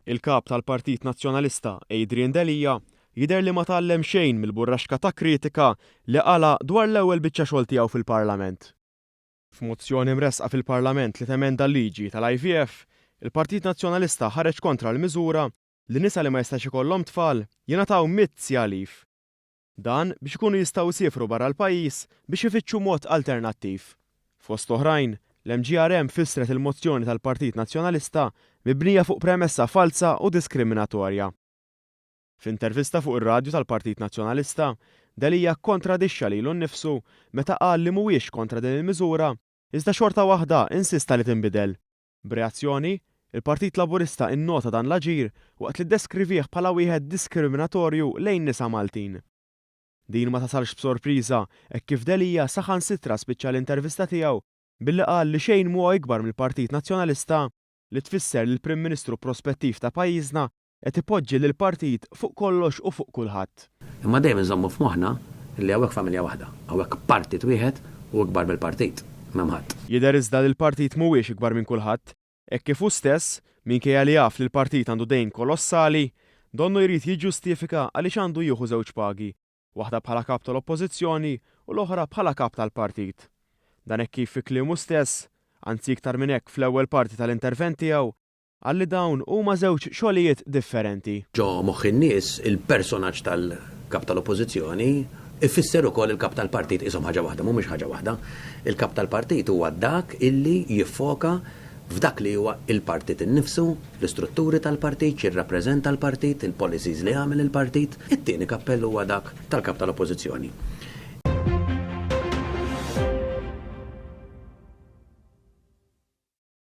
Il-Kap tal-Partit Nazzjonalista Adrian Delia jidher li ma tgħallem xejn mill-burraxka ta' kritika li qala' dwar l-ewwel biċċa xogħol tiegħu fil-Parlament. F'mozzjoni mressqa fil-Parlament li temenda l-liġi tal-IVF, il-Partit Nazzjonalista ħareġ kontra l-miżura li nisa li ma jistax ikollhom tfal jingħataw mitt siegħa leave. Dan biex ikunu jistgħu jsiefru barra l-pajjiż biex ifittxu mod alternattiv. Fost oħrajn, l-MGRM fissret il-mozzjoni tal-Partit Nazzjonalista mibnija fuq premessa falza u diskriminatorja. F'intervista fuq ir-radju tal-Partit Nazzjonalista, Delia kkontradixxa lilu nnifsu meta qal li mhuwiex kontra din il-miżura iżda xorta waħda insista li tinbidel. B'reazzjoni, il-Partit Laburista innota dan l-aġir waqt li ddeskrivieh bħala wieħed diskriminatorju lejn nisa Maltin. Din ma tasalx b'sorpriża hekk kif Delia saħansitra spiċċa l-intervista tiegħu billi qal li xejn mhuwa ikbar mill-Partit Nazzjonalista, li tfisser li l-Prim Ministru prospettiv ta' pajjiżna qed ipoġġi lill-partit fuq kollox u fuq kulħadd. Imma dejjem inżommu f'moħħna li hawnhekk familja waħda, hawnhekk partit wieħed u ikbar mill-partit m'hemm ħadd. Jidher iżda li l-partit mhuwiex ikbar minn kulħadd, hekk kif hu stess, minkejja li jaf li l-partit għandu dejn kolossali, donnu jrid jiġġustifika għaliex għandu jieħu żewġ pagi, waħda bħala Kap tal-Oppożizzjoni u l-oħra bħala Kap tal-Partit. Dan hekk kif fi kliemu stess, anzi iktar minn hekk fl-ewwel parti tal-intervent tiegħu, Qal li dawn huma żewġ xogħlijiet differenti. Ġo moħħ in-nies il-personaġġ tal-Kap tal-Oppożizzjoni ifisser ukoll il-Kap tal-Partit qishom ħaġa waħda, mhumiex ħaġa waħda. Il-Kap tal-Partit huwa dak illi jiffoka f'dak li huwa il-partit innifsu, l-istrutturi tal-partit, x'jirrappreżenta l-partit, il-policies li jagħmel il-partit. It-tieni kappell huwa dak tal-Kap tal-Oppożizzjoni.